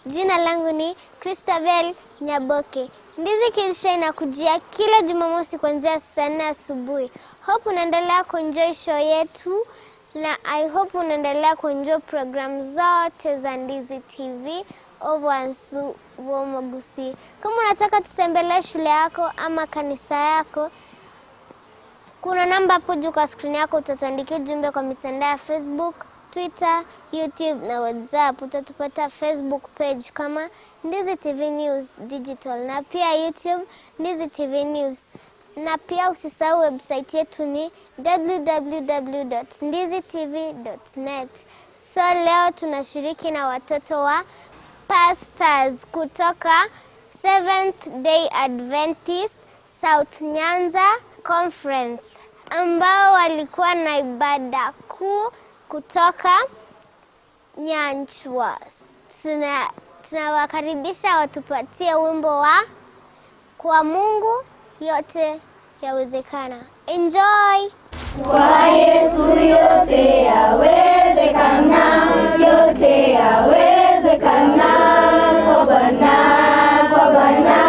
Jina langu ni Christabel Nyaboke. Ndizi Kids Show inakujia kila Jumamosi kuanzia saa nne asubuhi. Hope unaendelea kuenjoy show yetu na I hope unaendelea kuenjoy programu zote za Ndizi TV Obwansu Bwomogusi. Kama unataka tutembelee shule yako ama kanisa yako, kuna namba hapo juu kwa skrini yako, utatuandikia ujumbe kwa mitandao ya Facebook, Twitter, YouTube na WhatsApp. Utatupata Facebook page kama Ndizi TV News Digital na pia YouTube Ndizi TV News, na pia usisahau website yetu ni www.ndizitv.net. So leo tunashiriki na watoto wa pastors kutoka Seventh Day Adventist South Nyanza Conference ambao walikuwa na ibada kuu kutoka Nyanchwa. Tuna tunawakaribisha watupatie wimbo wa kwa Mungu yote yawezekana. Enjoy. Kwa Yesu yote yawezekana, yote yawezekana, kwa Bwana, kwa Bwana.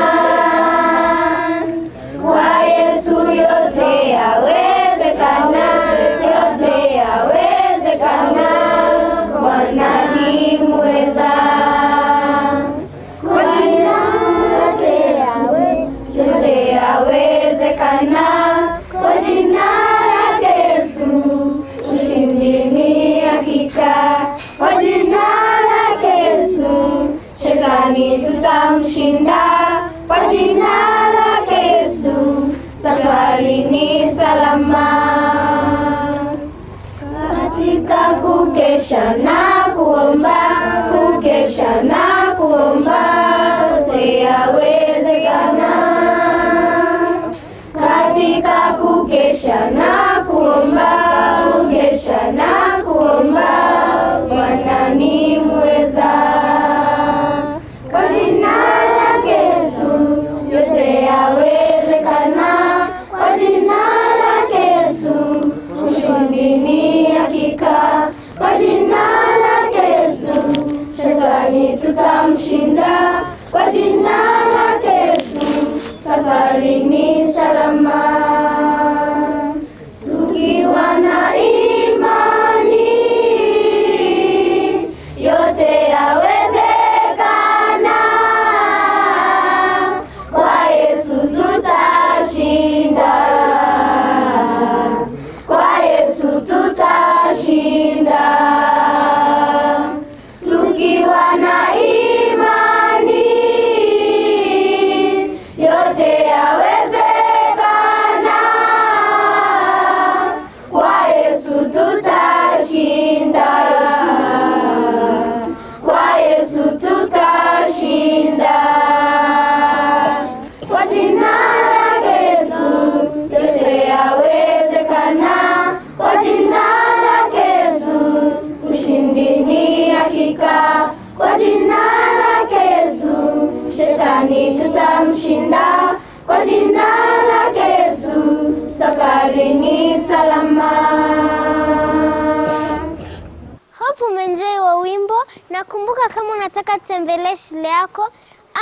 Kwa Yesu yote yawezekana, yote yawezekana, Bwana ni mweza. Kwa Yesu yote yawe- yote yawezekana, kwa jina lake Yesu ushindi ni hakika. Kwa jina lake Yesu shetani tutamshinda. Kwa jina lake Yesu safari ni salama. Katika kukesha na kuomba, kukesha na kuomba, yote yawezekana. Katika kukesha na kuomba, kukesha na kuomba, Bwana ni mweza. Kwa jina lake Yesu yote yawezekana. Kwa jina lake Yesu ushindi ni hakika. Kwa jina lake Yesu shetani tutamshinda. Kwa jina lake Yesu safari ni salama. Tukiwa na imani yote yawezekana. Kwa Yesu tutashinda, kwa Yesu tutashinda. Tukiwa na imani yote yawezekana. Kwa Yesu tutashinda, kwa Yesu tutashinda. Kwa jina lake Yesu yote yawezekana. Kwa jina lake Yesu ushindi ni hakika. Kwa jina lake Yesu shetani tutamshinda. Kwa jina lake Yesu safari ni salama. Hope umeenjoy wa wimbo na kumbuka, kama unataka tutembelee shule yako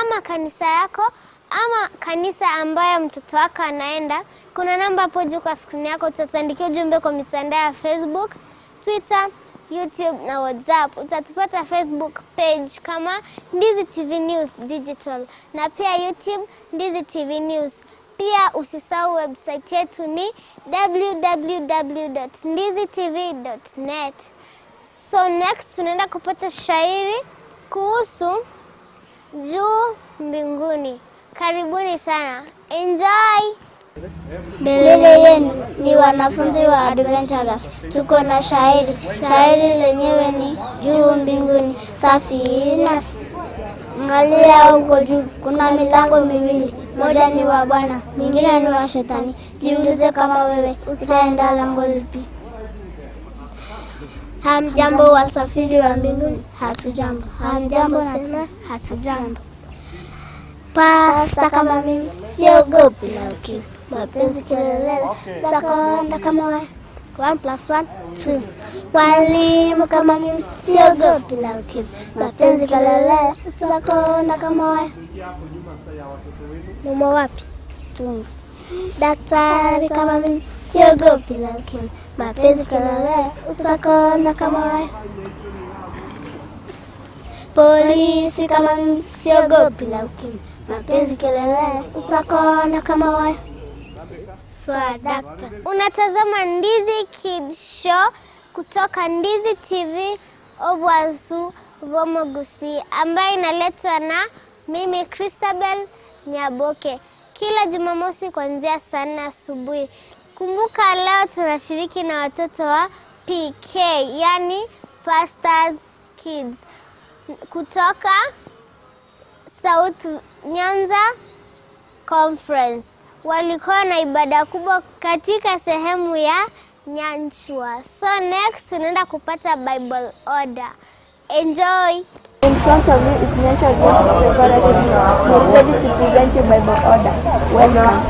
ama kanisa yako ama kanisa ambayo mtoto wako anaenda, kuna namba hapo juu kwa skrini yako, utatuandikia ujumbe kwa mitandao ya Facebook, Twitter, YouTube na WhatsApp. Utatupata Facebook page kama Ndizi TV News Digital na pia YouTube Ndizi TV News. Pia usisahau website yetu ni www.ndizitv.net. So next tunaenda kupata shairi kuhusu juu mbinguni. Karibuni sana. Enjoy. Mbele yenu ni wanafunzi wa Adventurers. Tuko na shairi. Shairi lenyewe ni juu mbinguni. Safinas, angalia huko juu, kuna milango miwili, moja ni wa Bwana, mwingine ni wa Shetani. Jiulize kama wewe utaenda lango lipi? Hamjambo wasafiri wa mbinguni? Hatujambo. Hamjambo tena? Hatujambo. Pasta kama mimi siogopi na ukimwi, mapenzi kilelela, takaenda kama wewe. 1 plus 1 2. Mwalimu kama mimi siogopi la ukimwi, mapenzi kalala utakonda kama waya. Mama wapi? Tuma. Daktari kama mimi siogopi la ukimwi, mapenzi kalala utakonda kama waya. Polisi kama mimi siogopi la ukimwi, mapenzi kelele utakonda kama waya. Swadakta. Unatazama Ndizi Kids Show kutoka Ndizi TV Obwansu Vomogusi ambayo inaletwa na mimi Christabel Nyaboke kila Jumamosi kuanzia saa nne asubuhi. Kumbuka leo tunashiriki na watoto wa PK, yani Pastors Kids kutoka South Nyanza Conference. Walikuwa na ibada kubwa katika sehemu ya Nyanchwa. So next tunaenda kupata Bible order. Enjoy. In front of you is Nature Adventist Preparatory School, ready to present you Bible order. Welcome.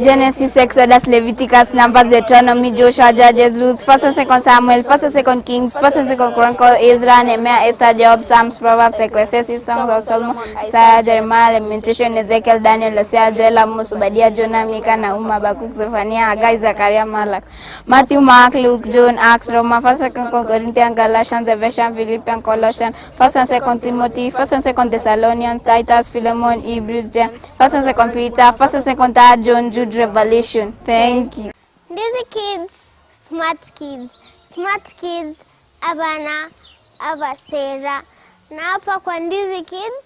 Genesis, Exodus, Leviticus, Numbers, Deuteronomy, Joshua, Judges, Ruth, First and Second Samuel, First and Second Kings, First and Second Chronicle, Ezra, Nehemiah, Esther, Job, Psalms, Proverbs, Ecclesiastes, Songs of Solomon, Isaiah, Jeremiah, Lamentation, Ezekiel, Daniel, Hosea, Joel, Amos, Obadiah, Jonah, Micah, Nahum, Habakkuk, Zephaniah, Haggai, Zechariah, Malak, Matthew, Mark, Luke, John, Acts, Roma, First and Second Corinthians, Galatians, Ephesians, Philippians, Colossians, First and Second Timothy, First and Second Thessalonians, Titus, Philemon, Hebrews, James, First and Second Peter, First and Second Third John, Jude, Revelation. Thank you. Ndizi Kids, Smart Kids, Smart Kids abana abasera. Na hapa kwa Ndizi Kids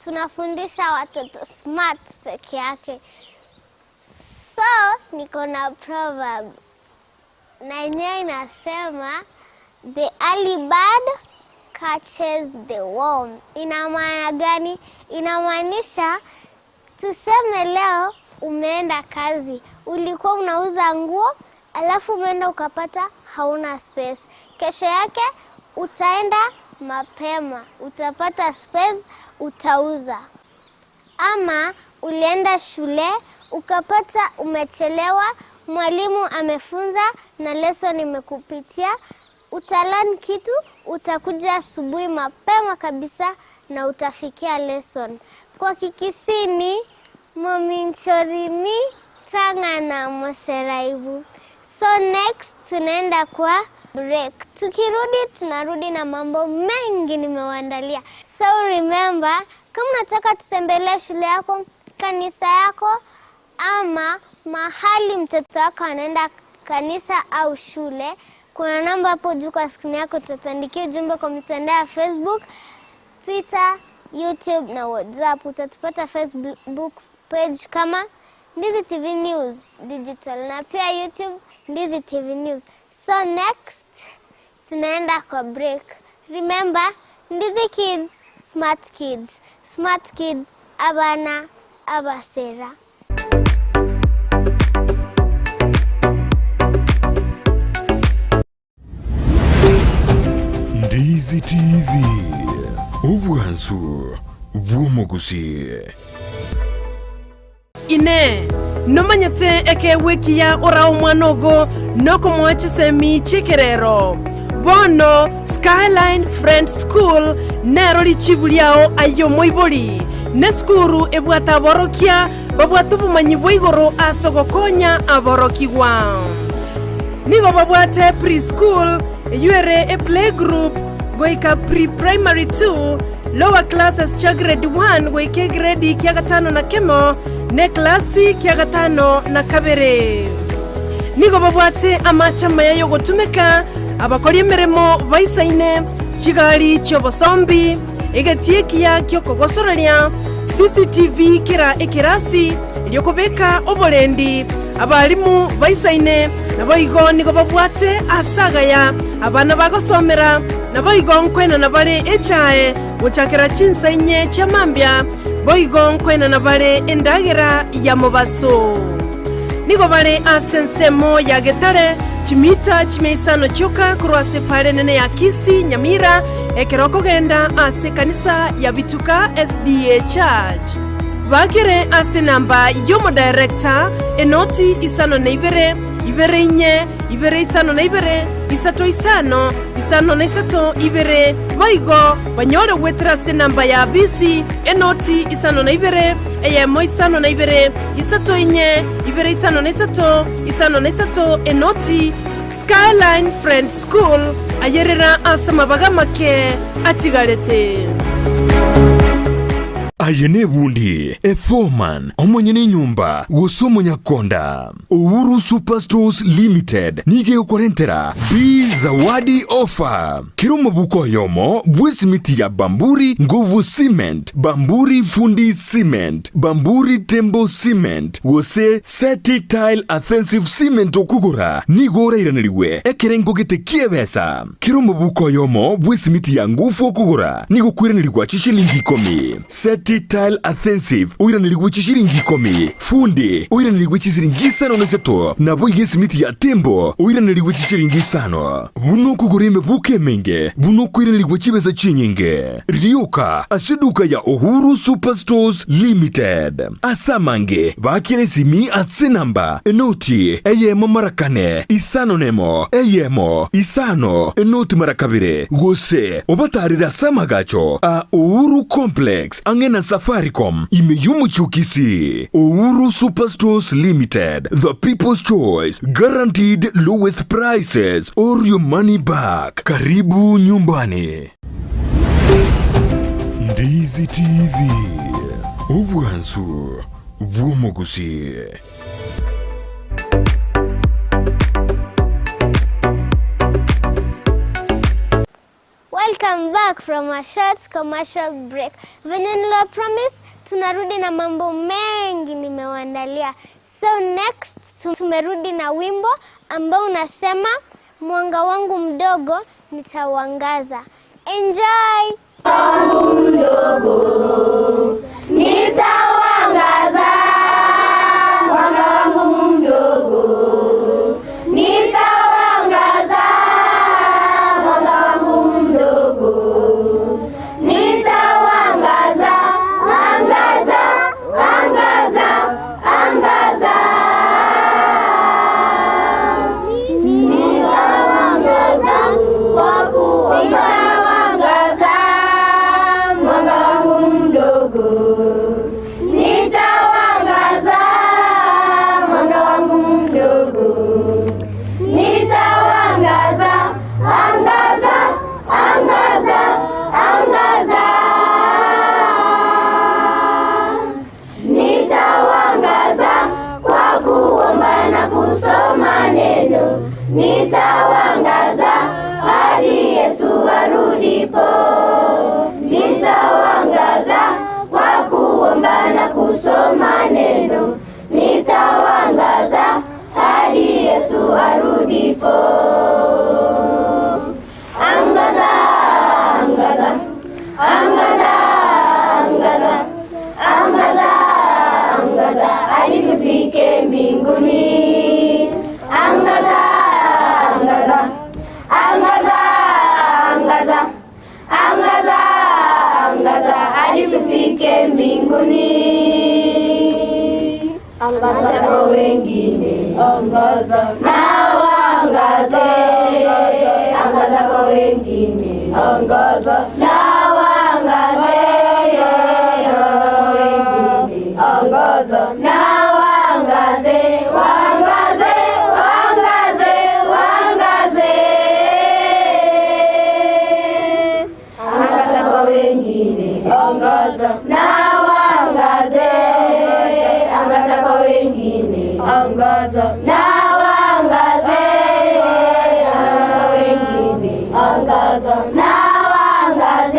tunafundisha watoto smart peke yake. So niko na proverb na yenyewe inasema the early bird catches the worm. Ina maana gani? Inamaanisha tuseme leo umeenda kazi, ulikuwa unauza nguo, alafu umeenda ukapata hauna space. Kesho yake utaenda mapema, utapata space, utauza. Ama ulienda shule ukapata umechelewa, mwalimu amefunza na lesson imekupitia, utalearn kitu, utakuja asubuhi mapema kabisa na utafikia lesson. Kwa Kikisini mominchorimi tanga na moseraibu. So next tunaenda kwa break. Tukirudi tunarudi na mambo mengi nimewaandalia. So remember, kama unataka tutembelee shule yako, kanisa yako ama mahali mtoto wako anaenda kanisa au shule, kuna namba hapo juu kwa skrini yako, tutatandikia ujumbe kwa mitandao ya Facebook, Twitter, YouTube na WhatsApp. Utatupata Facebook page kama Ndizi TV News Digital na pia YouTube Ndizi TV News. So next tunaenda kwa break. Remember, Ndizi Kids, Smart Kids, Smart Kids abana abasera. Ndizi TV, obwansu bw'omogusi. Inee! Nomanyete ekeegwa ekiya orae omwana ogo nokomoa chisemi chi'ekerero? Bono Skyline Friends School nero richibu riao aye omoibori, nesukuru ebwate aborokia babwate obomanyi bwa igoro ase ogokonya aborokigwa. Nigo babwate pre-school, eyio ere eplaygroup, goika pre-primary 2, lower classes chia grade 1 goika egredi kia gatano na kemo, na eklasi kia gatano na kabere. Nigo babwate amache amaya y'ogotumeka, abakori emeremo baisaine, chigari chi'obosombi, egetii ekiya ki'okogosoreria, CCTV kera ekerasi, erio kobeka oborendi abalimu baisaine, naboigo nigo babwate aase agaya abana bagosomera, naboigo nkoenana bare echae gochakera chinsa inye chia mambia, boigo nkoenana bare endagera ya mobaso. Nigo bare ase ensemo ya Getare, chimita chimia isano chioka korwa ase epaara enene ya Kisii, Nyamira, ekero okogenda ase ekanisa ya Bituka SDA Church. Bakere ase enamba y'omodirector, enoti isano na ibere, ibere inye, ibere isano na ibere, isato isano, isano na isato ibere. Boigo banyore goetera ase enamba ya bisi, enoti isano na ibere, eyemo isano na ibere, isato inye, ibere isano na isato, isano na isato, enoti. Skyline Friends School, ayerera ase amabaga amake atigarete. Aye nebundi, eforeman, omonyene enyomba, gose omonyakonda. Uhuru Superstores Limited nigo egokorentera Bi Zawadi Offer. Kera omobuko oyomo bw'esimiti ya Bamburi Nguvu Cement, Bamburi Fundi Cement, Bamburi Tembo Cement, gose Seti Tile Adhesive Cement okogora nigo orairanerigwe ekerengo gete ki'ebesa. Kera omobuko oyomo bw'esimiti ya Nguvu okogora nigo okoiranerigwa chishilingi ikomi. Seti Tile Adhesive oiranerigwe chishilingi ikomi. Fundi oiranerigwe chisiringi isano na isato, naboigo esimiti ya Tembo oiranerigwe chishilingi isano. Buna okogora emebuko emenge, buna okoiranerigwa chibesa chinyinge. Rioka ase eduka ya Uhuru Superstores Limited. Ase amange, baakera esimi ase enamba enoti eyemo mara kane, isano nemo, eyemo, isano, enoti mara kabere, gose obatarere ase amagacho a Uhuru Complex ang'e na Safaricom ime y'omochie o Kisii. Uhuru Superstores Limited, the people's choice, guaranteed lowest prices or your money back. Karibu nyumbani. Ndizi TV, obwansu bw'omogusii. Welcome back from a short commercial break. Venye niliwa promise tunarudi na mambo mengi nimewaandalia. So next tumerudi na wimbo ambao unasema mwanga wangu mdogo nitauangaza. Enjoy! Nitauangaza mwanga wangu mdogo, nitauangaza mwanga wangu mdogo, nitauangaza, angaza, angaza, angaza, nitauangaza kwa kuwa nitauangaza mwanga wangu mdogo nitawangaza mwanga wangu mdogo, nitawangaza, angaza, angaza, angaza, nitawangaza kwa kuomba na kusoma neno, nitawangaza hadi Yesu arudipo, nitawangaza kwa kuomba na kusoma neno, nitawangaza hadi Yesu arudipo. Angaza, angaza, angaza, angaza, angaza, angaza hadi tufike mbinguni. Angaza, angaza, angaza, angaza, angaza, angaza hadi tufike mbinguni. Angaza kwa wengine, angaza na waangaze, angaza kwa wengine, angaza na waangaze, angaza kwa wengine, angaza na waangaze, waangaze, waangaze, waangaze, angaza kwa wengine, angaza na waangaze, angaza kwa wengine, angaza na waangaze, angaza kwa wengine, angaza na waangaze.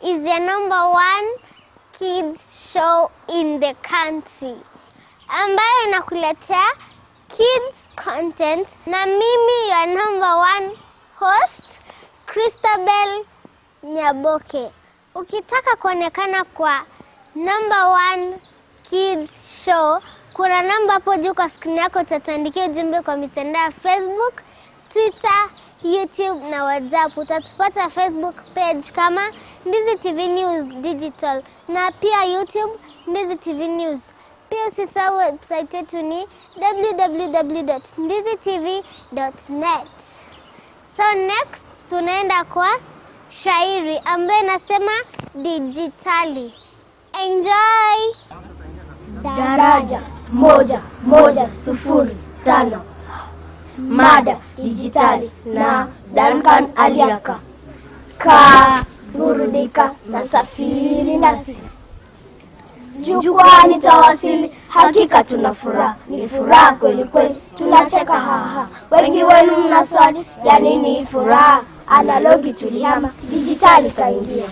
is the number one kids show in the country ambayo inakuletea kids content na mimi your number one host Christabel Nyaboke. Ukitaka kuonekana kwa number one kids show, kuna namba hapo juu kwa skrini yako, utatuandikia ujumbe kwa mitandao ya Facebook, Twitter, YouTube na WhatsApp. Utatupata Facebook page kama Ndizi TV News Digital na pia YouTube Ndizi TV News. Pia usisahau website yetu ni www.ndizitv.net. So next tunaenda kwa shairi ambayo inasema dijitali. Enjoy! Daraja 1105 mada dijitali na Duncan Aliaka. Kaa, burudika na safiri nasi jukwani tawasili, hakika tuna furaha, ni furaha kweli kweli, tunacheka haha. Wengi wenu mna swali ya nini furaha? Analogi tulihama, dijitali kaingia.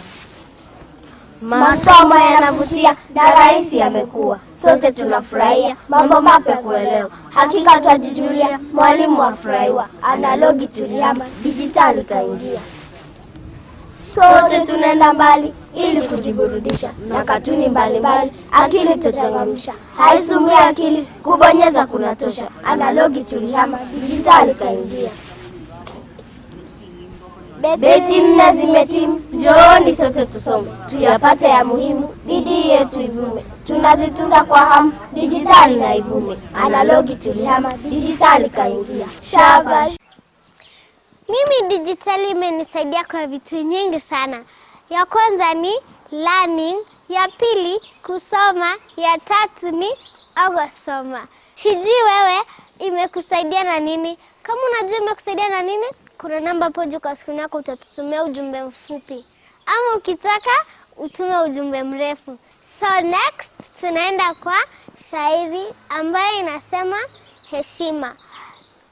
Masomo yanavutia na rahisi yamekuwa, sote tunafurahia mambo mapya kuelewa, hakika twajijulia, mwalimu afurahiwa. Analogi tulihama, dijitali kaingia. Sote tunaenda mbali ili kujiburudisha na katuni mbalimbali, akili tuchangamsha, haisumbui akili, kubonyeza kunatosha. Analogi tulihama, dijitali kaingia. Beti nne zimetimu, njooni sote tusome, tuyapate ya muhimu, bidii yetu ivume, tunazitunza kwa hamu, dijitali na ivume. Analogi tulihama, dijitali kaingia. Shabash! Mimi dijitali imenisaidia kwa vitu nyingi sana. Ya kwanza ni learning, ya pili kusoma, ya tatu ni ogosoma. Sijui wewe imekusaidia na nini? Kama unajua imekusaidia na nini, kuna namba hapo juu kwa skrini yako, utatutumia ujumbe mfupi, ama ukitaka utume ujumbe mrefu. So next tunaenda kwa shairi ambayo inasema heshima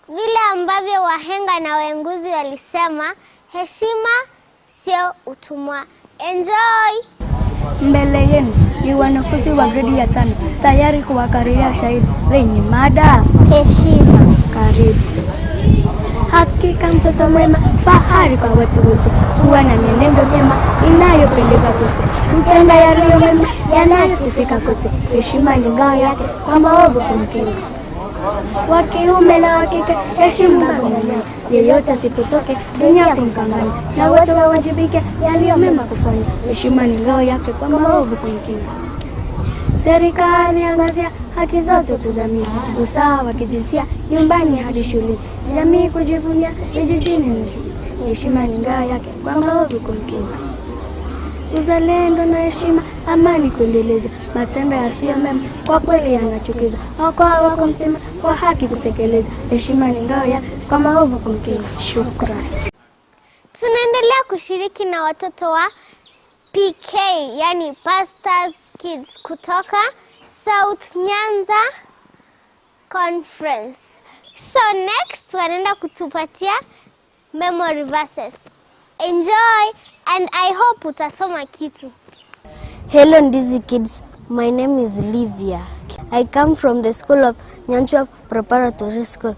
vile ambavyo wahenga na waenguzi walisema, heshima sio utumwa. Enjoy! Mbele yenu ni wanafunzi wa gredi ya tano tayari kuwakariria shairi lenye mada Heshima. karibu. Hakika mtoto mwema, fahari kwa watu wote, huwa na mienendo mema inayopendeza kote, mtenda yaliyo mema yanayosifika kote. Heshima ni ngao yake, kwa maovu kumkinga. Wa kiume na wa kike, heshimu baba na mama, yeyote asipotoke dunia kumkanganya, na wote wawajibike yaliyo mema kufanya. Heshima ni ngao yake, kwa maovu kumkinga. Serikali angazia haki zote kudhamini, usawa wa kijinsia nyumbani hadi shuleni, jamii kujivunia vijijini mjini. Heshima ni ngao yake, kwa maovu kumkinga. Uzalendo na heshima, amani kuendeleza, matendo yasiyo mema kwa kweli yanachukiza, okoa wako mtima kwa haki kutekeleza. Heshima ni ngao yake, kwa maovu kumkinga. Shukrani. Tunaendelea kushiriki na watoto wa PK, yani Pastors Kids kutoka South Nyanza Conference. So next wanaenda kutupatia memory verses. Enjoy and I hope utasoma kitu. Hello Ndizi kids, my name is Livia. I come from the school of Nyanchwa Preparatory School.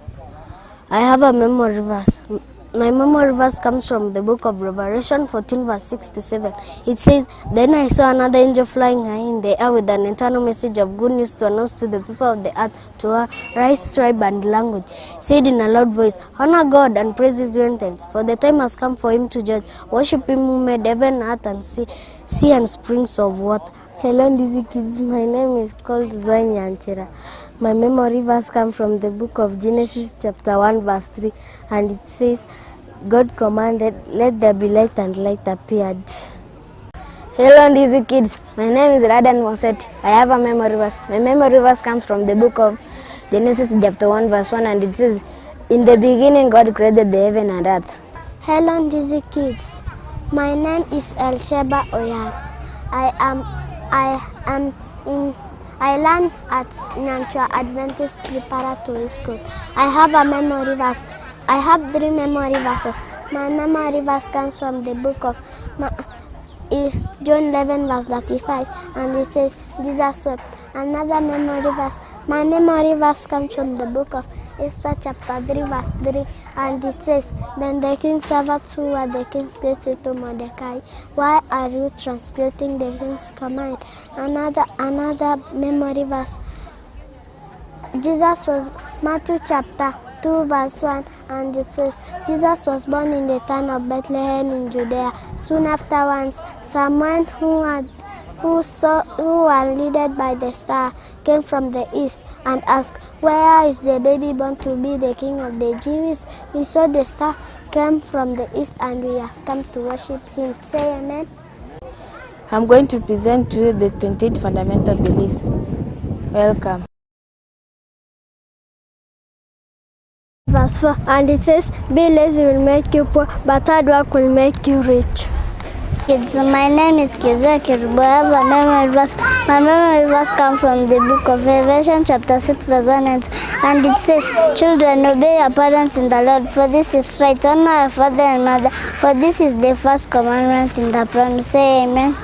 I have a memory verse. My memory verse comes from the book of Revelation 14 verse 67. It says, Then I saw another angel flying high in the air with an eternal message of good news to announce to the people of the earth, to our race, tribe, and language. Said in a loud voice, Honor God and praise his great things, for the time has come for him to judge. Worship him who made heaven, earth, and sea, sea and springs of water. Hello Ndizi kids, my name is called Zoe Nyanchera. My memory verse comes from the book of Genesis chapter 1 verse 3 and it says, God commanded, let there be light and light appeared. Hello Ndizi kids, my name is Radan Moset. I have a memory verse. My memory verse comes from the book of Genesis chapter 1 verse 1 and it says, In the beginning God created the heaven and earth. Hello Ndizi kids, my name is Elsheba Oyar. I am I am in I learn at Nyanchwa Adventist Preparatory School. I have a memory verse. I have three memory verses. My memory verse comes from the book of Ma- John 11 verse 35 and it says, Jesus wept. Another memory verse. My memory verse comes from the book of Esther chapter 3 verse 3 and it says, Then the king's servants who were the king's gate said to Mordecai, Why are you translating the king's command? Another another memory verse. Jesus was Matthew chapter 2 verse 1 and it says Jesus was born in the town of Bethlehem in Judea. Soon afterwards, someone who had who saw who were led by the star came from the east and asked, Where is the baby born to be the king of the Jews? We saw the star came from the east and we have come to worship him. Say amen. I'm going to present to you the 28 fundamental beliefs. Welcome. Verse 4 and it says, Be lazy will make you poor, but hard work will make you rich. Kids, my name is Kezia Kerubo. I have a memory verse. My memory verse comes from the book of Revelation, chapter 6, verse 1 and 2. And it says, Children, obey your parents in the Lord, for this is right. Honor your father and mother, for this is the first commandment in the promise. Say amen.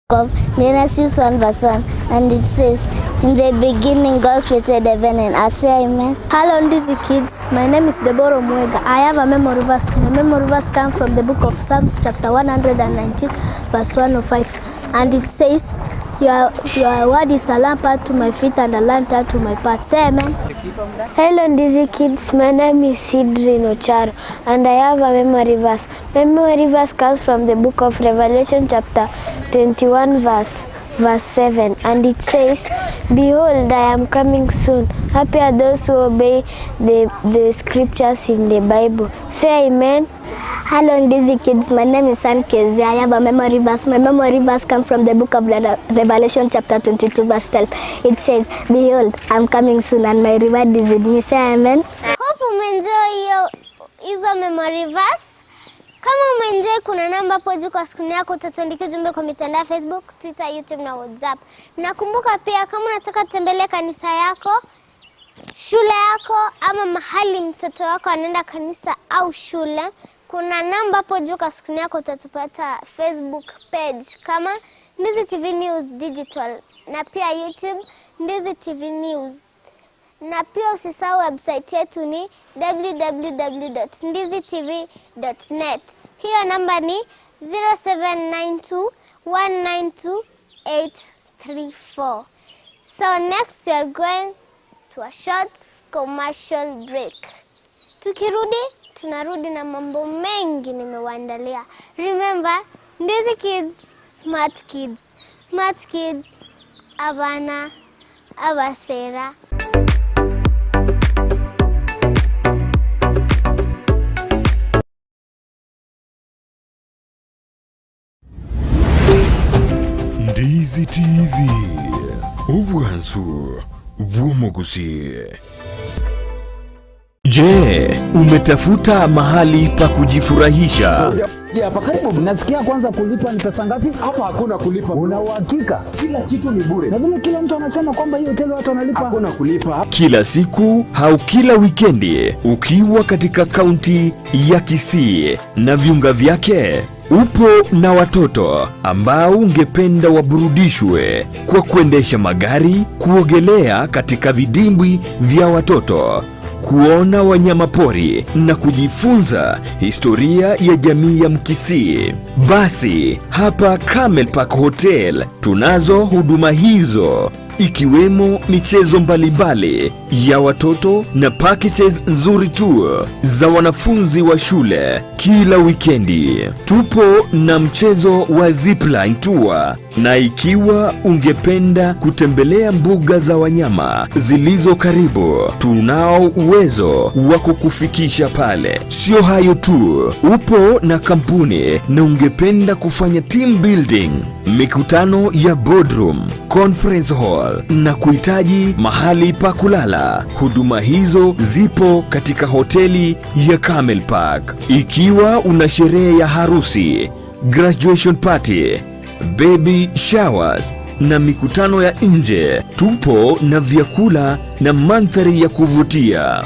Of Genesis 1 verse 1, and it says, In the beginning, God created heaven and earth. Say amen. Hello, Ndizi kids. My name is Deborah Mwega. I have a memory verse. My memory verse comes from the book of Psalms, chapter 119, verse 105. And it says, Your, your word is a lamp unto my feet and a lantern to my path. Say amen. Hello Ndizi kids, my name is Sidrin Ocharo and I have a memory verse. Memory verse comes from the book of Revelation chapter 21 verse verse 7 and it says, Behold, I am coming soon. Happy are those who obey the, the scriptures in the Bible. Say amen. Hello, Ndizi kids. My name is San Kezia. I have a memory verse. My memory verse comes from the book of Revelation, chapter 22, verse 12. It says, Behold, I'm coming soon and my reward is with me. Say amen. Hope umeenjoy hiyo hizo memory verse. Kama umeenjoy, kuna namba hapo juu kwa skrini yako, utatuandikia ujumbe kwa mitandao ya Facebook, Twitter, YouTube na WhatsApp. Nakumbuka pia kama unataka kutembelea kanisa yako, shule yako ama mahali mtoto wako anaenda kanisa au shule, kuna namba hapo juu kwa skrini yako, utatupata Facebook page kama Ndizi TV News Digital na pia YouTube Ndizi TV News na pia usisahau website yetu ni www.ndizitv.net. Hiyo namba ni 0792192834. So next we are going to a short commercial break. Tukirudi tunarudi na mambo mengi nimewaandalia. Remember, Ndizi Kids, Smart Kids. Smart Kids, abana abasera. Ndizi TV obwansu bw'omugusi. Je, umetafuta mahali pa kujifurahisha? Hapa karibu. Nasikia kwanza kulipa ni pesa ngapi? Hapa hakuna kulipa. Una uhakika? Kila kitu ni bure. Na vile kila mtu anasema kwamba hii hoteli watu wanalipa. Hakuna kulipa. Kila siku au kila wikendi ukiwa katika kaunti ya Kisii na viunga vyake, upo na watoto ambao ungependa waburudishwe kwa kuendesha magari, kuogelea katika vidimbwi vya watoto, kuona wanyama pori na kujifunza historia ya jamii ya Mkisii. Basi hapa Camel Park Hotel tunazo huduma hizo ikiwemo michezo mbalimbali ya watoto na packages nzuri tu za wanafunzi wa shule kila wikendi. Tupo na mchezo wa zipline tour, na ikiwa ungependa kutembelea mbuga za wanyama zilizo karibu, tunao uwezo wa kukufikisha pale. Sio hayo tu, upo na kampuni na ungependa kufanya team building, mikutano ya boardroom, conference hall na kuhitaji mahali pa kulala, huduma hizo zipo katika hoteli ya Camel Park. Ikiwa una sherehe ya harusi, graduation party, baby showers na mikutano ya nje, tupo na vyakula na mandhari ya kuvutia.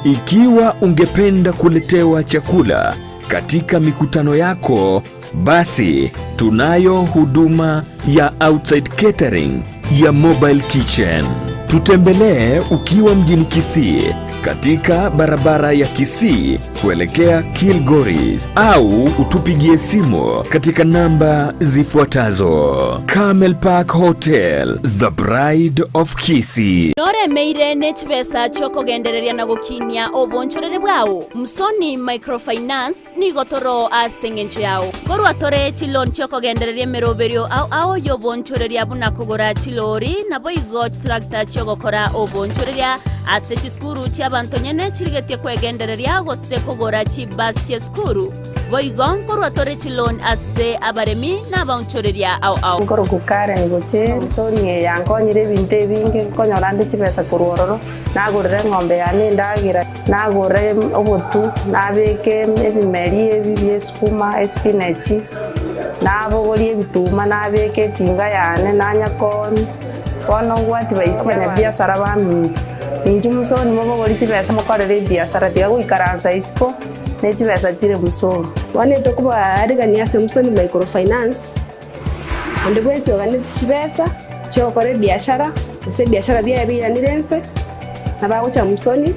Ikiwa ungependa kuletewa chakula katika mikutano yako, basi tunayo huduma ya outside catering ya Mobile Kitchen. Tutembelee ukiwa mjini Kisii katika barabara ya Kisii kuelekea Kilgoris au utupigie simu katika namba zifuatazo: Camel Park Hotel, The Bride of Kisii. Noremeire ne chibesa chi'okogendereria na gokinia obonchoreri bwao? Msoni Microfinance nigo toro ase engencho yao. Korwa tore chiloan chi'okogendereria emeroberio ao ao y'obonchoreria buna kogora chilori naboigo chitractor chi'ogokora obonchoreria ase chisukuru chi'abanto nyene chirigetie kwegendereria gose kogora chibus chi'esukuru. Boigo nkorwa tore chiloan ase abaremi na abaonchoreria ao ao. Nkorokwa Karen gochia Samsoni eye yankonyire ebinto ebinge, nkonyora nde chibesa korwa ororo, nagorera eng'ombe yane endagera, nagora obotu, nabeka ebimeri ebi bia esukuma, espinachi, nabogoria ebituma nabeka etinga yane nanya koonia. Bono ngwati baisia abanyabiasara baminto, inchuo mosoni mobogorie chibesa mokorere ebiasara, tiga goikaransa isiko. ne chibesa chire musoni. Bono etokobaarigania ase Musoni Microfinance, onde bwensi oganeti chibesa chi'ogokora ebiashara, gose ebiashara biaye biiranire ense, nabo agocha Musoni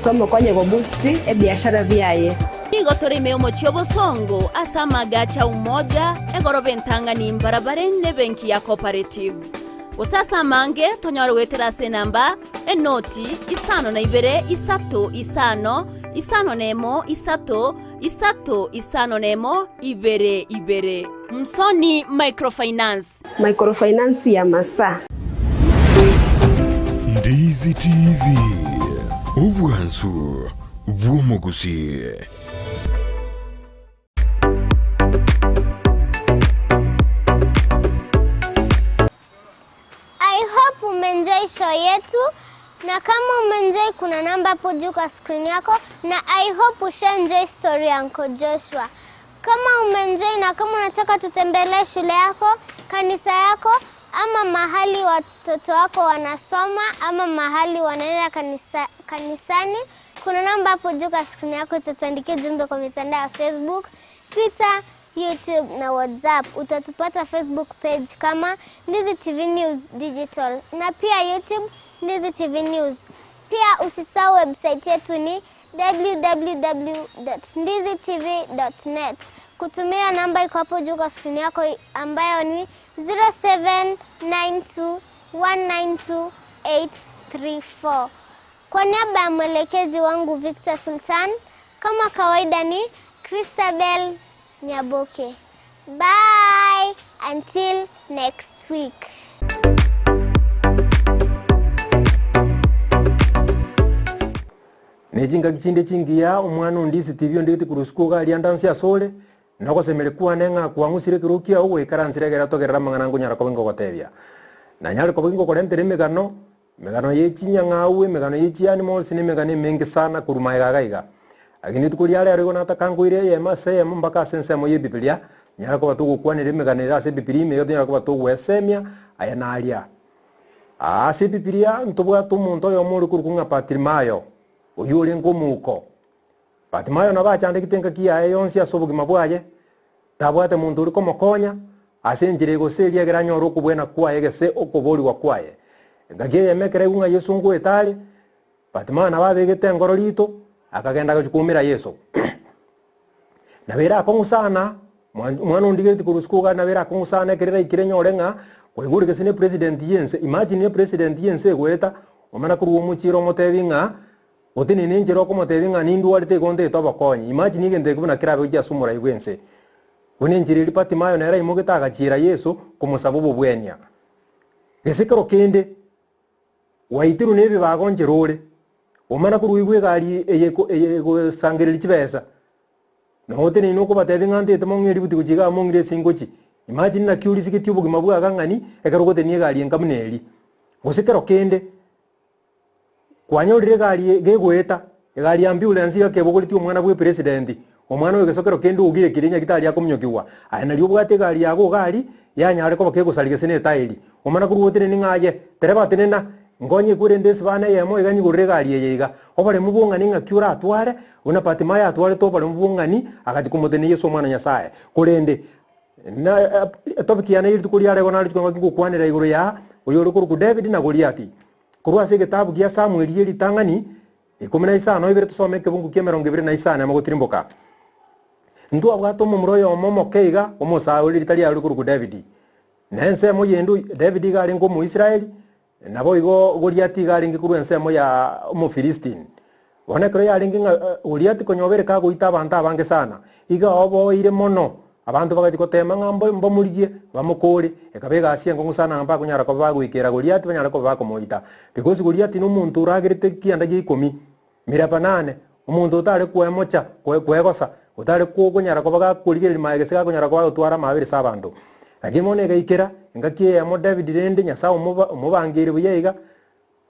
tomokonye goboost ebiashara biaye. Nigo tore ime y'omochie obosongo ase amagacho a Umoja, egoroba entang'ani mbarabare nebenki ya Cooperative. Gose ase amange tonyore goetera ase enamba enoti isano na ibere isato isano isano nemo isato isato isano nemo ibere ibere. Msoni Microfinance. Microfinance ya Masaa. Ndizi TV, obwansu bw'omogusii. I hope umeenjoy show yetu, na kama umeenjoy, kuna namba hapo juu kwa screen yako, na I hope ushaenjoy story ya Uncle Joshua. Kama umeenjoy na kama unataka tutembelee shule yako, kanisa yako, ama mahali watoto wako wanasoma ama mahali wanaenda kanisa, kanisani, kuna namba hapo juu kwa screen yako, utatuandikia ujumbe kwa mitandao ya Facebook, Twitter, YouTube na WhatsApp. Utatupata Facebook page kama Ndizi TV News Digital na pia YouTube Ndizi TV News. Pia usisahau website yetu ni www.ndizitv.net. Kutumia namba iko hapo juu kwa screen yako ambayo ni 0792192834. Kwa niaba ya mwelekezi wangu Victor Sultan, kama kawaida ni Christabel Nyaboke. Bye until next week. Ne chingaki chinde chingiya omwana onde isitibia onde korwa isiko iga aria ndanse asore, na ogosemeria kwane ng'a kwang'usire ekerogo kiao goikaransire ekero togerere amang'ana nkonyara koba ingogotebia. Nanyare koba ingokorentera emegano, emegano ye chinyang'au, emegano ye chianimals, na emegano emenge sana korwa magega iga iga. Lakini rituko ria rero igo nataka nkoire eyemo ase eyemo mpaka ase ensemo y'Ebibilia, tonyare koba togokwanera emegano ere ase Ebibilia ime iga tonyare koba togwesemia aya na aria. Aa ase Ebibilia ntobwate omonto oyomo ore korokwa ng'a Bartimayo, oyio orenge omouko. Bartimayo nabo achandegete engaki yaye yonsi ase obogima bwaye, tabwate monto ore komokonya ase enchera egose eria ekero anyore okobwena kwaye gese okoboorigwa kwaye. Engaki eyemo ekero aigwa ng'a Yeso ngoeta are, Bartimayo nabo abegete engoro rito, akagenda agachia koumera Yeso. Nabo ere akong'u sana, mwana ondigereti korwa isiko iga nabo ere akong'u sana ekero eraikire nyore ng'a kwaigure gese ne president yense, imagine ne president yense egoeta, omana korwa omochiere omotebi ng'a otenene enchera okomotebi ng'a nindwarete igo ntagete obokonyi, imagine egento eke buna kerabe gochia ase omorai bwense. Buna enchera eria Bartimayo nere aimogete agachiera Yeso komosaba obobwenia. Gese kero kende. Gwaitirwe nebibago nchera ore, omana korwa oigwe egari eye eye egosangereria chibesa, na oteneine okobatebia ng'a ntete mong'e eributi gochia igaa mong'ire ase ingochi. Imagine naki orisigetie obogima bwago ang'ani ekero ogotenenia egari enka buna eria. Gose kero kende, kwanyorire egari gegoeta, egari ya ambulance iga kebogoretie omwana bwa epresident, omwana oyo gese kero kende ogire kire nyagetari akominyokigwa, aye nario obwate egari yago iga aria, yanyare koba kegosaria gese ne etairi. Omana korwa oteneni ng'a aye, tereba tenena, Nkonye kwerende esibana eyemo iga nyigorere egari eye iga. Oboremu bw'ong'ani ng'aki oratware? Buna Bartimayo atwarete oboremu bw'ong'ani agachia komotenenia Yeso Omwana o Nyasae. Korende, na etopic yane ye rituko riare igo nare rituko ngaki ngokwanera igoro ya oyore okorokwa David na Goliathi. Korwa ase egetabu gia Samueli ye ritang'ani, ikomi na isano ibere tosome ekebungu kia emerongo ebere na isano amo gotirimboka. Ntwabwate omomura oyomo omoke iga, omosae ore ritari riaye ore korokwa David. Na ensemo yende David iga arenge Omoisraeli, Naboigo Goliati iga arenge korwa ensemo ya Omofilistini. Bono ekero yarenge ng'a Goliati konya obere kagoita abanto abange sana, iga oboeire mono, abanto bagachia goteema ng'a mbamorigie, bamokore. Ekaba egasi enkong'u sana ng'a mbakonyara koba bagoikera Goliati banyare koba bakomoita. Because Goliati nomonto oragerete kianda gia ikomi, miraba nane, omonto otare kwemocha, kwegosa, otare konyara koba gakorigereria maega gose gakonyara koba agotwara amaabera ase abanto. Lakini bono egaikera, engaki eyemo David rende Nyasae omoba omobangeire buya iga,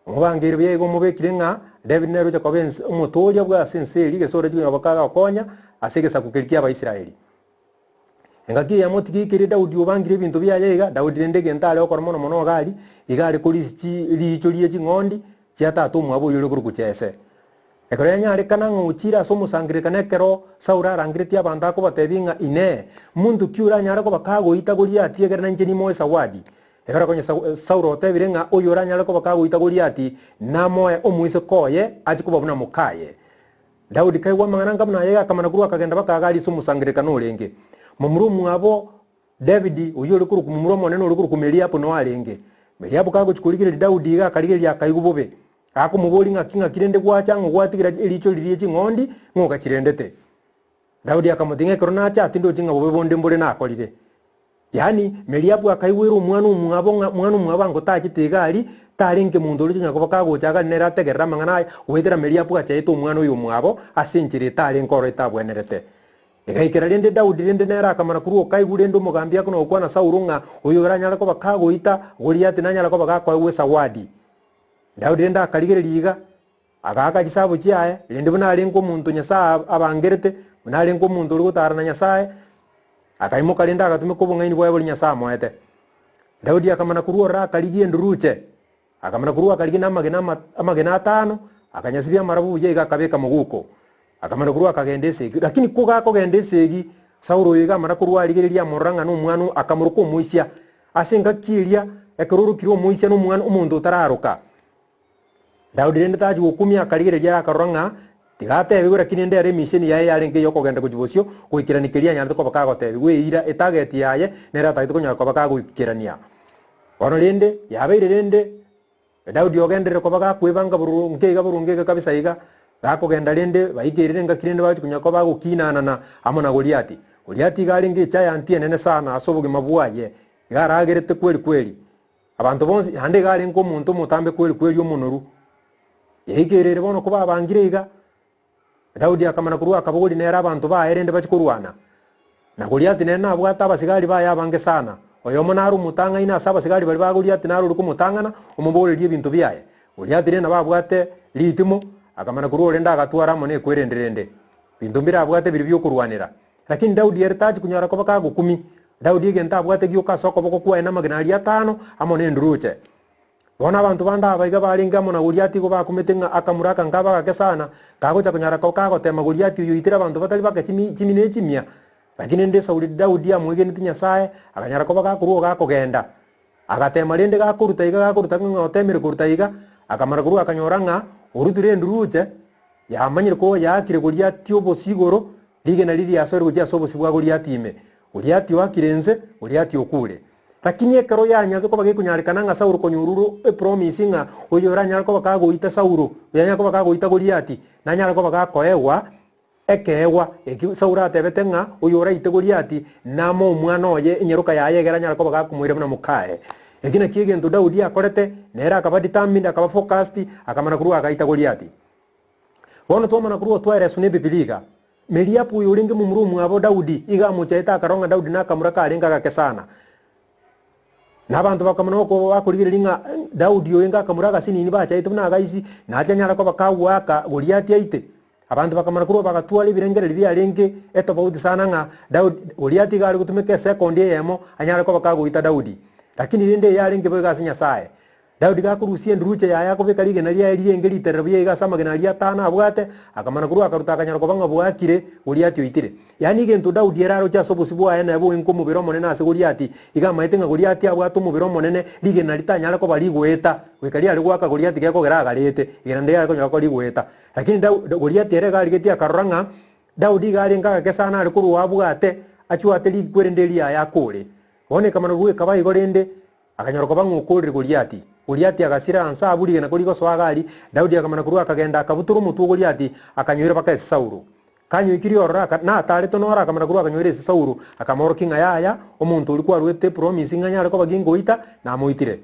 omobangeire buya iga omobekire ng'a David nere ocha koba ense omotoria bwa ase ense eria gese ore koba kagokonya ase egesaku keria kia Abaisraeli. Engaki eyemo tigaikeire Daudi obangire ebinto biaye iga, Daudi rende egento are gokora mono mono iga aria, iga are korisia chi riicho rie ching'ondi chia tata omwabo oyio ore korokwa Jese. Ekero yanyarekana ng'a ochire ase omosangererekano ekero Saulo arangeretie abanto akobatebia ng'a Inee! Monto ki oranyare koba kagoita Goliati ekero nainche nimoe zawadi? Ekero konya Saulo otebire ng'a oyo oranyare koba kagoita Goliati namoe omoiseke oye achie koba buna mokaye. Daudi kaigwa amang'ana anga buna aya akamana korwa akagenda baka iga aria ase omosangererekano orenge. Momura omwabo Davidi, oyio ore korokwa momura omonene ore korokwa Meriabu noo arenge. Meriabu kagochia korigereria Daudi iga akarigereria akaigwa bobe. Akomoboria ng'aki ng'aki rende gwacha ng'o gwatigera eriicho riria ching'ondi ng'o ogachirendete. Daudi akamotiga ekero nacha tindochi ng'a bobe bonde mbore nakorire. Yaani Meriabu akaigwera omwana omwabo ng'a mwana omwabo ango tachete iga aria, tarenge monto oria onya koba kagocha iga aria nere ategerere amang'ana aya, goetera Meriabu achaete omwana oyo omwabo ase enchera etarenge oro etabwenerete. Egaikera rende Daudi rende nere akamana korwa okaigwa rende omogambi akona gokwana Saulo ng'a oyo oranyare koba kagoita Goliati nanyare koba gakoegwa esawadi. Daudi rende akarigereria iga, agaaka chisaabo chiaye, rende buna arenge omonto Nyasae abangerete, buna arenge omonto ore gotara na Nyasae, akaimoka rende agatumeka obong'aini bwaye boria Nyasae amoete. Daudi akamana korwa ororo akarigia enduruche, akamana korwa akarigia na amagena ama amagena atano, akanyasibia amarabwo buya iga akabeka moguko. Akamana korwa akagenda esegi. Lakini kogakogenda esegi, Saulo oyo iga amana korwa arigereria amorora ng'a nomwana akamoroka omoisia. Ase engaki eria, ekero orokire omoisia nomwana omonto otararoka. Daudi rende tachi gokumia akarigereria ere akarora ng'a tiga atebigwe lakini ende ere emisheni yaye yarenge ey'okogenda gochia bosio goikerania keria anyarete koba kagotebigwa eira etageti yaye nere atagete konyara koba kagoikerania. Bono rende yabeire rende Daudi ogenderere koba gakwebanga boronge iga boronge iga kabisa iga, gakogenda rende baikeirire engaki rende bagochia konya koba bagokinanana amo na Goliati. Goliati iga arenge egiant enene sana ase obogima bwaye, iga aragerete kweri kweri. Abanto bonsi, naende iga arenge omonto omotambe kweri kweri omonoru. Yaikeirire bono kobabangire iga, Daudi akamana korwa akabogoria nere abanto baye rende bachie korwana. Na Goliati nere nabwate abasigari baye abange sana, oyomo nare omotang'aini ase abasigari baria ba Goliati nare ore komotang'ana, omobogorerie ebinto biaye. Goliati rende nabo abwate ritimo, akamana korwa rende agatwara amo nekwerende rende. Binto mbire abwate biria bi'okorwanera. Lakini Daudi ere tachi konyara koba kagokumia. Daudi egento abwate gioka ase okoboko kwaye namagena aria atano amo nenduruche. Bono abanto bande aba iga barenge amo na Goliati igo bakumete ng'a akamura aka nkabe agake sana, kagocha konyara koba kagotema Goliati oyo oitire abanto batari bake chimi chimi ne chimia. Lakini rende Sauli Daudi amwegeneti Nyasae, akanyara koba gakorwa oo gakogenda. Agatema rende gakoruta iga gakoruta ng'a otemire koruta iga, akamana korwa akanyora ng'a orutire enduruche, yamanyire ko yaakire Goliati obosio igoro, rigena riria riasoire gochia ase obosio bwa Goliati ime. Goliati oakire inse, Goliati okure. Lakini ekero yanyarete koba gekonyarekana ng'a Saulo konya orure epromise ng'a oyo oranyare koba kagoita Saulo, oyanyare koba kagoita Goliati, nanyare koba gakoegwa ekeegwa ekio Saulo atebete ng'a oyo oraite Goliati namoe omwana oye enyaroka yaye egere anyare koba gakomoira buna mokaye. Eki nakio egento Daudi akorete, nere akaba determined, akaba focused, akamana korwa agaita Goliati. Bono twamana korwa otwaereswa n'Ebibilia iga, Meriabu oyo orenge momura omwabo Daudi iga amochaete akarora ng'a Daudi nakamura karenge agake sana. Na abanto bakamana okoba bakorigereria ng'a Daudi oyo ngakamura agasinini bachaete buna agaisi, nache anyare koba kagoaka Goliati aite. Abanto bakamana korwa bagatwara ebirengererio biarenge etofauti sana ng'a Daudi, Goliati iga are gotumeka esekondi eyemo anyare koba kagoita Daudi. Lakini rende eyarenge boigo ase Nyasae. Daudi gakorusia enduruche yaye akobeka rigena riaye rirenge riterere buya iga ase amagena aria atano abwate, akamana korwa akaruta akanyara koba ng'a bwakire, Goliati oitire. Yaani egento Daudi ere aroche ase obosio bwaye nebe oenke omobere omonene ase Goliati, iga amaete ng'a Goliati abwate omobere omonene, rigena ritanyare koba rigoeta, goika riare goaka Goliati gekogera agarete, rigena ndiare konyora koba rigoeta. Lakini Dau Goliati ere iga arigetie akarora ng'a Daudi iga arenge agake sana are korwa abwate, achwate rikwe rende riaye akore. Bono ekamana bwekaba igo rende, Akanyora koba ng'a okoorire Goliati. Goliati agasira anse abwo rigena korigosoa Gari. Daudi akamana korwa akagenda akabutora omotwe o Goliati, akanyoira baka ase Saulo. Kanyoikirie ororo aka, nataretwe noro akamana korwa akanyoira ase Saulo, akamoorokia ng'a yaya, omonto oria kwaruete epromise ng'a nyare koba gingoita, namoitire.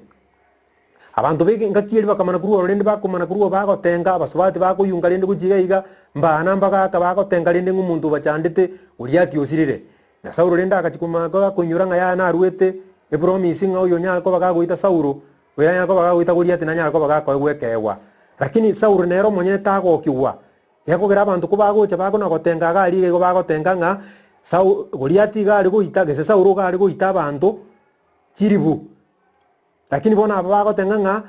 Abanto b'ege engaki eria bakamana korwa ororo rende bakomana korwa bagotenga, abasubati bakoyunga rende gochia iga iga, mbana mbagaaka bagotenga rende ng'a omonto obachandete, Goliati osirire. Na Saulo rende agachia komaka koinyora ng'a yaya naruete epromisi ng'a oyo onyare koba gagoita Saulo, oyo anyare koba gagoita Goliati nanyare koba gakoegwa ekeegwa. Lakini Saulo nere omonyene tagokigwa, gekogera abanto kobagocha bakona gotenga iga aria iga igo bagotenga ng'a Sau Goliati iga are goita gese Saulo iga are goita abanto chiribu. Lakini bono aba bagotenga ng'a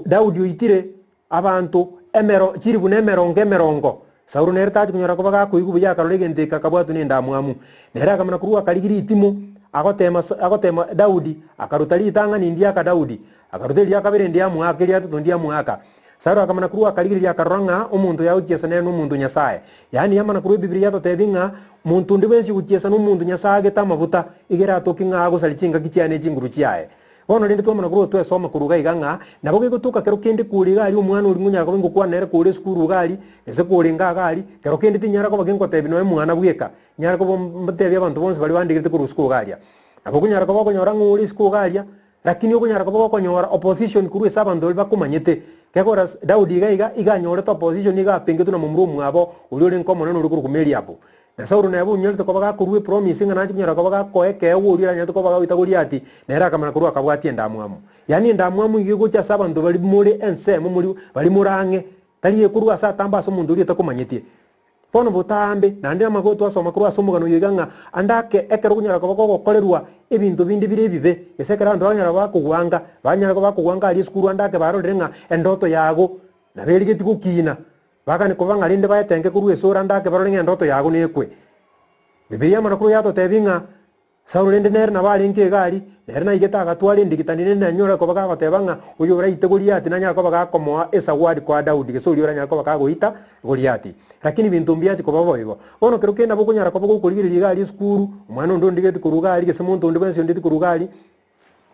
Daudi oitire abanto emero chilifu na emerongo emerongo. Saulo nere tachi konyora koba gakoigwa buya akarora egento eke akabwatwa nendamwamu. Nere akamana korwa akarigia ritimo agotema agotema Daudi, akaruta ritang'ani ndiaka Daudi, akaruta eria kabere ndiamoaka, eria gatato ndiamoaka. Saulo akamana korwa akarigereria akarora ng'a omonto oyo agochiesa nere nomonto o Nyasae. Yaani amana korwa Ebibilia yatotebia ng'a monto onde bwensi ogochiesa nomonto Nyasae agete amabuta, iga eratoke ng'a agosaria chingaki chiaye ne chinguru chiaye. Bono rende twamana korwa twesoma korwa iga iga ng'a nabo gegotoka kero kende kore iga aria omwana oria ngonyara koba ngokwana nere kore esukuru iga aria, gose kore inga iga aria, kero kende tinyara koba gingotebia nonya mwana bweka, nyare koba mbatebie abanto bonsi baria bandegerete korwa isiko iga aria. Nabo okonyara koba okonyora ng'a ore isiko iga aria, lakini okonyara koba gokonyora opposition korwa ase abanto baria bakomanyete. Gekogera Daudi iga iga, iga anyorete opposition iga apengetwe na momura omwabo oria orenge omonene ore korokwa Meriabu. Na Saulo nere onyarete koba gakorua epromise ng'a nache konyara koba gakoa ekeegwa oria oranyarete koba gagoita Goliati, nere akamanya korwa akabwatia endamwamu. Yaani endamwamu iga egocha ase abanto baria more ensemo more baria more ang'e, tari ekorwa ase atambe ase omonto oria otakomanyetie. Bono botambe, naende amang'ana twasoma korwa ase omogano oyo iga ng'a ande ake ekero okonyara koba kogokorerwa ebinto binde bire ebibe, gose ekero abanto bakonyara koba bakogwanga, banyare koba bakogwanga aria esukuru ande ake barorire ng'a endoto yago nabo erigetie gokina, Bagane koba ng'a rende baetenge korwa esoro ande ake barore ng'a endoto yago nekwe. Bibilia y'amarako yatotebia ng'a Saulo rende nere nabo arenge egari, nere naigete agatwara endigitani rende nanyore koba gagoteba ng'a oyo oraite Goliati nanyare koba gakomoa esawadi koa Daudi gose oria oranyare koba kagoita Goliati. Lakini binto mbiachi koba boigo. Bono kero kende nabo okonyara koba gokorigereria egari esukuru, omwana onde ondigeti korwa egari gese monto onde bwensi ondeti korwa egari,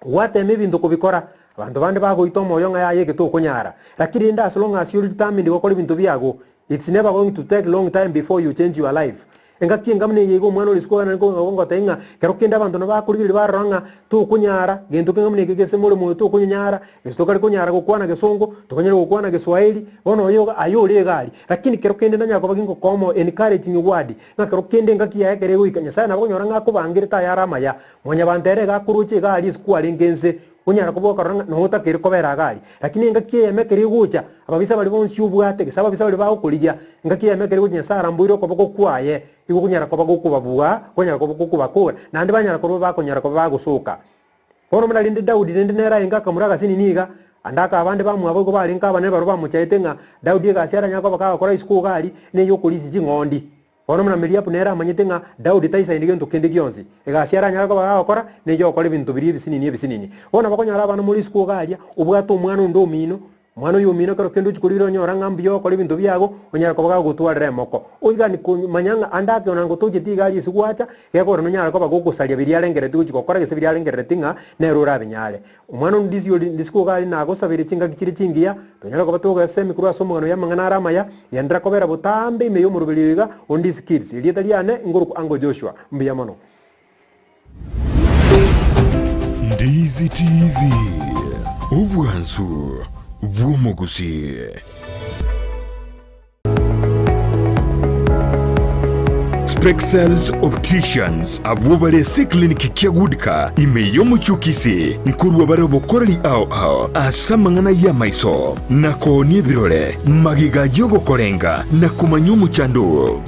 Gwatema ebinto kobikora, abanto bande bagoita omoyo ng'a yaya eke tokonyara. Lakini rende as long as you're determined gokora ebinto biago, it's never going to take long time before you change your life. Engaki enga buna eye iga omwana ore isiko iga nare kongotebia ng'a kero kende abanto nabo bakorigereria barora ng'a tokonyara, gento keng'a buna eke gese more moyo tokonyara, gese tokare konyara gokwana gesongo, tokonyare gokwana geswahili, bono oyo iga aye ore iga aria. Lakini kero kende nanyara koba gingokoa encouraging word, ng'a kero kende engaki yaye ekero egoika Nyasaye nabo okonyora ng'a akobangerete ayare amaya, Mwanyabanto ere iga akoroche iga aria isiko arenge ense, onyara koba okorora ng'a nonya otakeire kobera iga aria. Lakini engaki eyemo ekero egocha, ababisa baria bonsi obwate, gose ababisa baria bagokorigia, engaki eyemo ekero egocha Nyasae aramboire okoboko kwaye, igo okonyara koba gokobabua, okonyara koba gokobakora, naende banyara korwa bakonyara koba bagosoka. Bono buna rende Daudi rende nere aenge akamura agasinini iga, ande aka abande bamwabo igo barenge abanene barabwo bamochaete ng'a Daudi egasi aranyare koba kagokora isiko iga aria, neyokorisia ching'ondi. Bono buna Miriamu nere amanyete ng'a Daudi taisaini gento kende gionsi, egasi aranyare koba gagokora ney'ogokora ebinto biria ebisinini ebisinini. Bono bakonyora abana more isiko iga aria, obwate omwana onde omino, omwana oyo omino ekero kende ochia korigereria onyora ng'a mbuya ogokora ebinto biago, onyare koba gagotwarera emoko. Oigani komanya ng'a ande ake onango tocheti iga aria ase gwacha, gekogera nonyare koba gogosaria biria arengereretie gochia gokora gese biria arengereretie ng'a nere orabinyare. Omwana onde ndisi ori ndisiko iga aria nagosabeire chingaki chire chingiya, tonyare koba togesemi korwa ase omogano y'amang'ana are amaya, genderera kobera botambe ime y'omoroberi oyo iga, Ondisi Kids. Erieta riane ngorokwa Uncle Joshua. Mbuya mono. Ndizi TV, obwansu bw'omogusii. Spexels Opticians abwo bare ase eclinic kia Goodka ime y'omochie o Kisii nkorwa bare obokoreri ao ao ase amang'ana y'amaiso na koonia ebirore magega y'ogokorenga na komanya omochando oo.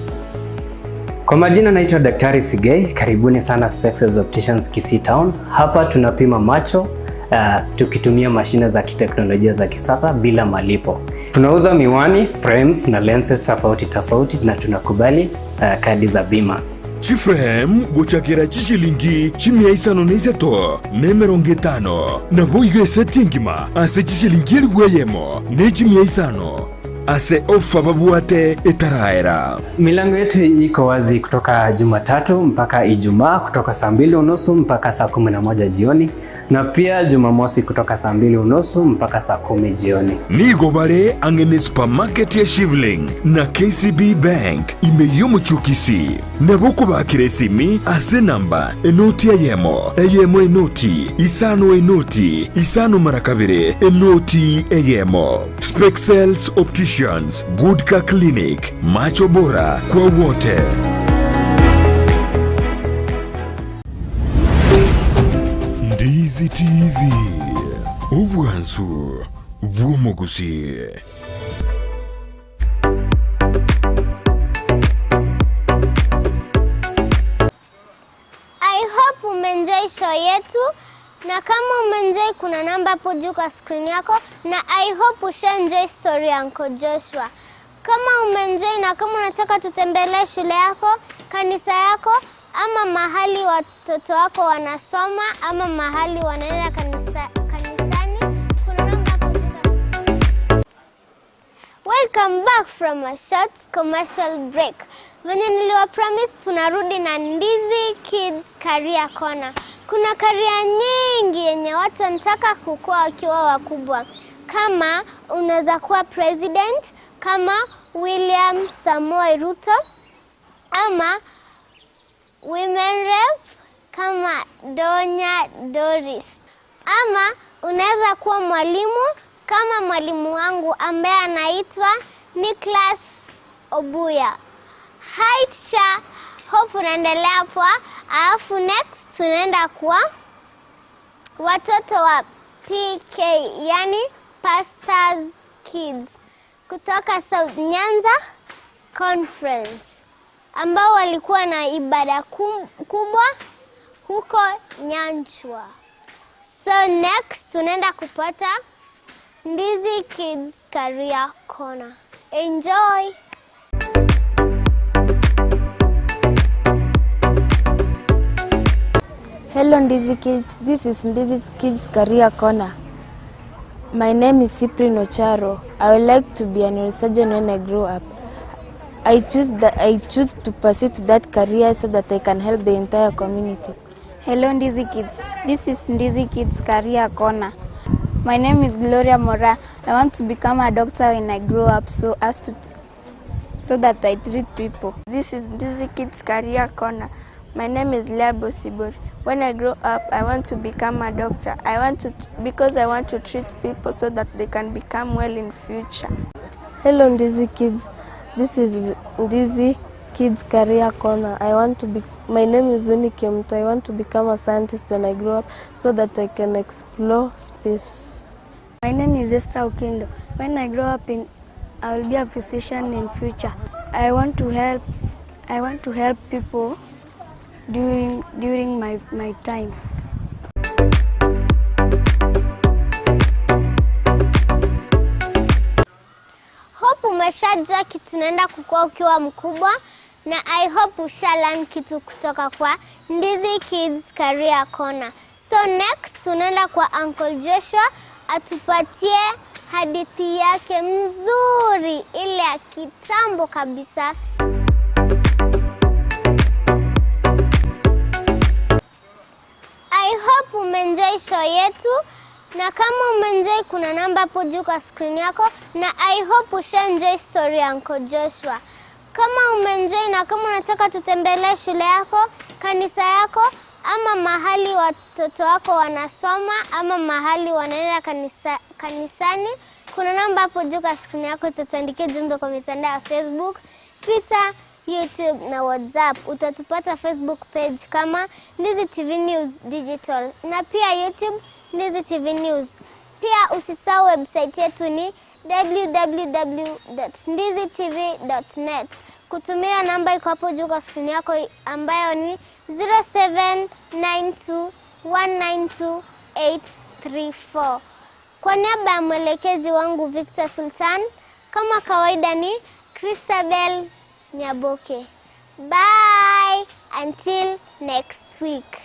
Kwa majina naitwa Daktari Sigei, karibuni sana Spexels Opticians Kisii Town. Hapa tunapima macho uh, tukitumia mashine za kiteknolojia za kisasa bila malipo. Tunauza miwani, frames na lenses tofauti tofauti na tunakubali uh, kadi za bima. Chiframe gochakera chishilingi chimia isano na isato na emerongo etano, naboigo eseti engima ase chishilingi elifu eyemo ne chimia isano ase ofa babwate etaraera. Milango yetu iko wazi kutoka Jumatatu mpaka Ijumaa kutoka saa mbili unusu mpaka saa 11 jioni na pia Jumamosi kutoka saa mbili unusu mpaka saa 10 jioni. Nigo bare ang'e ne supermarket ya Shivling na KCB Bank ime y'omochie o Kisii. Nabo okobakera esimi ase enamba enoti eyemo, eyemo enoti, isano enoti, isano mara kabere, enoti eyemo. Spexels Opticians, Good Car Clinic, macho bora kwa wote. Ndizi TV, obwansu bw'omogusii. I hope umeenjoy show yetu, na kama umeenjoy, kuna namba hapo juu kwa screen yako, na I hope ushaenjoy story ya Uncle Joshua. Kama umeenjoy na kama unataka tutembelee shule yako, kanisa yako, ama mahali watoto wako wanasoma, ama mahali wanaenda kanisa, kanisani, kuna namba hapo juu kwa Welcome back from a short commercial break. Venye niliwa promise tunarudi na Ndizi Kids Career Corner. Kuna career nyingi yenye watu wanataka kukua wakiwa wakubwa. Kama unaweza kuwa president kama William Samoei Ruto ama women rep kama Donya Doris ama unaweza kuwa mwalimu kama mwalimu wangu ambaye anaitwa Nicholas Obuya. Hi teacher, hope unaendelea poa. Alafu next tunaenda kwa watoto wa PK, yani Pastors Kids kutoka South Nyanza Conference ambao walikuwa na ibada kubwa huko Nyanchwa. So next tunaenda kupata Ndizi Kids Career Corner. Enjoy! Hello Ndizi Kids, this is Ndizi Kids Career Corner. My name is Cyprian Ocharo. I would like to be a neurosurgeon when I grow up. I choose to pursue to that career so that I can help the entire community. Hello Ndizi Kids, this is Ndizi Kids Career Corner. My name is Gloria Mora. I want to become a doctor when I grow up so that I treat people. This is Ndizi Kids Career Corner. My name is Leah Bosibori. When I grow up, I want to become a doctor. I want to because I want to treat people so that they can become well in future. Hello Ndizi Kids, this is Ndizi Kids Career Corner. I want to be my name is Winnie Kiamto. I want to become a scientist when I grow up so that I can explore space. My name is Esther Okindo. When I grow up in I will be a physician in future. I want to help people during my time. Hope umeshajua kitu tunaenda kukua ukiwa mkubwa na I hope usha learn kitu kutoka kwa Ndizi Kids Career Corner. So next tunaenda kwa Uncle Joshua atupatie hadithi yake mzuri ile ya kitambo kabisa. I hope umeenjoy show yetu, na kama umeenjoy, kuna namba hapo juu kwa screen yako, na I hope ushaenjoy story ya Uncle Joshua. Kama umeenjoy na kama unataka tutembelee shule yako, kanisa yako, ama mahali watoto wako wanasoma, ama mahali wanaenda kanisa, kanisani, kuna namba hapo juu kwa screen yako. Utatuandikia ujumbe kwa mitandao ya Facebook, Twitter, YouTube na WhatsApp. Utatupata Facebook page kama Ndizi TV News Digital na pia YouTube Ndizi TV News. Pia usisahau website yetu ni www.ndizitv.net. Kutumia namba iko hapo juu kwa screen yako ambayo ni 07921928 34. Kwa niaba ya mwelekezi wangu Victor Sultan, kama kawaida ni Christabel Nyaboke. Bye until next week.